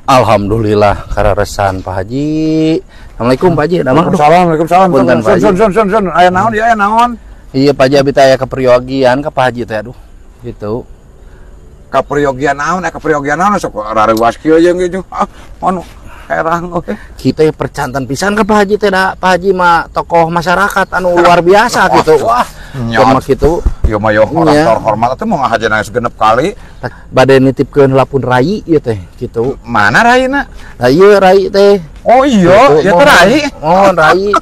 Alhamdulillah kararesan Pak Haji. Assalamualaikum Pak Haji. Damang. Waalaikumsalam. Punten Pak Haji. Sun. Aya naon ieu aya naon? Iya Pak Haji abi teh aya kaperyogian ka Pak Haji teh aduh. Gitu. Kaperyogian naon? Kaperyogian naon sok rareuwas kieu jeung gitu. Ah, anu herang oke. Kita percantan pisan ka Pak Haji teh da. Pak Haji mah tokoh masyarakat anu luar biasa gitu. Wah, mah kitu. Ieu mah yo orang terhormat atuh mau ngahaja nangis genep kali. Bade nitipkeun lapun rai ieu teh gitu. Mana raina? Lah ieu rai teh. Oh iya, ieu teh rai. Oh, rai.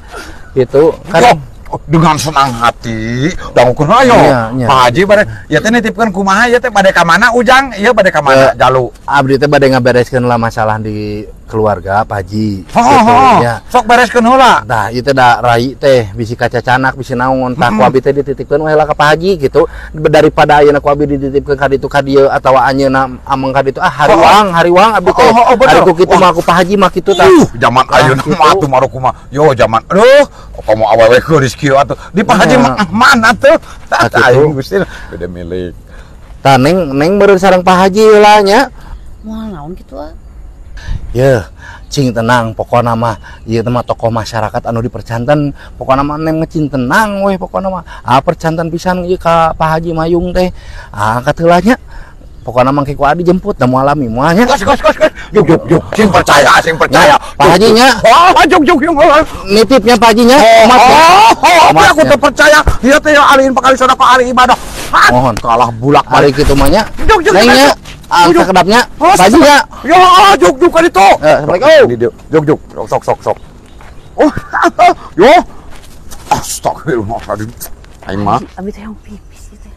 Gitu. Kan dengan senang hati dangukeun ayo. Pak Haji bade ieu teh nitipkeun kumaha ieu teh bade ka mana Ujang? Ieu bade ka mana Jalu? Abdi teh bade ngabereskeun lah masalah di keluarga Pak Haji. Gitu ya. Sok bereskeun heula. Tah, ieu teh da rai teh bisi kacacanak bisi naon tah ku abi teh dititipkeun we lah ka Pak Haji gitu. Daripada ayeuna ku abi dititipkeun ka ditu ka dieu atawa anjeunna ameng ka ditu ah hariwang abdi teh. Ari ku kitu mah ku Pak Haji mah kitu tah. Zaman ayeuna mah atuh mah kumaha. Yo zaman aduh komo awewe geulis kieu atuh. Di Pak Haji mah mana tuh? Tah aing Gusti beda milik. Tah neng meureun sareng Pak Haji heula nya. Moal naon kitu ah? Yeuh, cing tenang pokona mah ieu teh mah tokoh masyarakat anu dipercanten pokona mah neng ngecing tenang weh pokona mah ah percanten pisan ieu ka Pak Haji Mayung teh ah kateula nya pokona mah ku adi jemput da moal lami moal nya kos juk juk sing percaya Pak Haji nya oh juk juk nitipnya Pak Haji nya oh aku teh percaya ieu teh alihin pakali sedekah ahli ibadah mohon kalah bulak balik kitu mah nya juk juk neng nya sakedapnya Pak Haji nya ya juk juk kan itu Assalamualaikum juk juk sok oh yo astagfirullahaladzim aing mah abi teh yang pipis ieu teh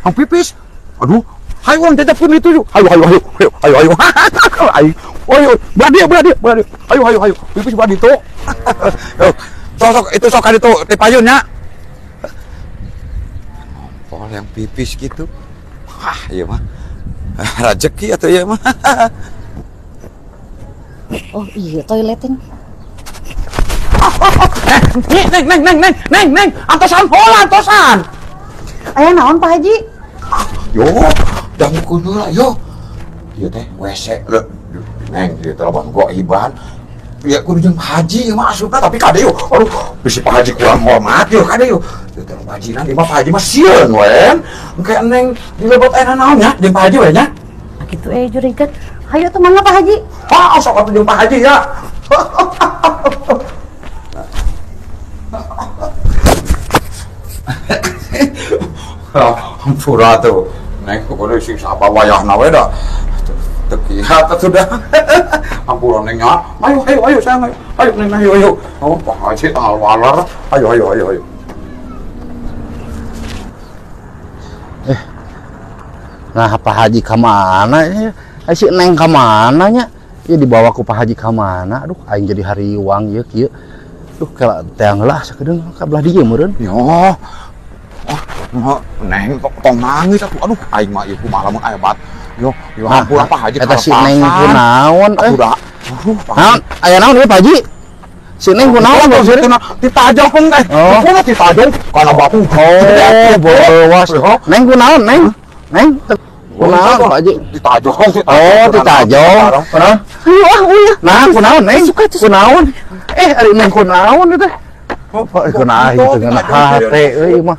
yang pipis aduh hayu urang jajabkeun itu hayu ayo ayo beradi ayo pipis beradi itu sok itu sok kan itu teh payun nya ngompol yang pipis gitu wah ieu mah rejeki atau iya mah. Oh iya toileting. Neng, antosan hola antosan. Aya naon Pak Haji? Yo, dangukeun heula yo. Ieu teh WC. Neng, ieu teh lawan gua iban. Ya kudu jeung Pak Haji mah asupna tapi kade yo. Aduh, bisi Pak Haji kurang hormat yo kade yo. Ieu teh bajinan ieu mah Pak Haji mah sieun we. Engke neng dilebot aya naon nya jeung Pak Haji we nya. Gitu jurigan. Hayu tuh mangga Pak Haji. Ah, sok atuh jeung Pak Haji ya. Hampura tuh. Neng kudu sing sabar wayahna we da. Teu kiat atuh da. Hampura neng nya. Ayo sayang ayo. Ayo neng ayo. Oh, Pak Haji alwalar. Ayo. Nah, Pak Haji ka mana ya? Si Neng ka mana nya? Ya dibawa ku Pak Haji ka mana? Aduh, aing jadi hariwang ieu kieu. Duh, kela teang heula sakedeung ka belah dieu meureun. Yo. Oh, Neng tong nangis atuh. Aduh, aing mah ieu kumaha lamun aya bat. Yo, hampura Pak Haji eta si Neng kunaon euy. Aduh, naon? Aya naon ieu Pak Haji? Si Neng kunaon ditajong teh. Kunaon ditajong kana batu. Oh, bowas. Neng kunaon, Neng? Neng, kunaon Pak Haji? Ditajong. Oh, ditajong. Kunaon? Ayo ah, ulah. Nah, kunaon, Neng? Kunaon? Ari Neng kunaon ieu teh? Oh, kunaon itu ngana hate euy mah.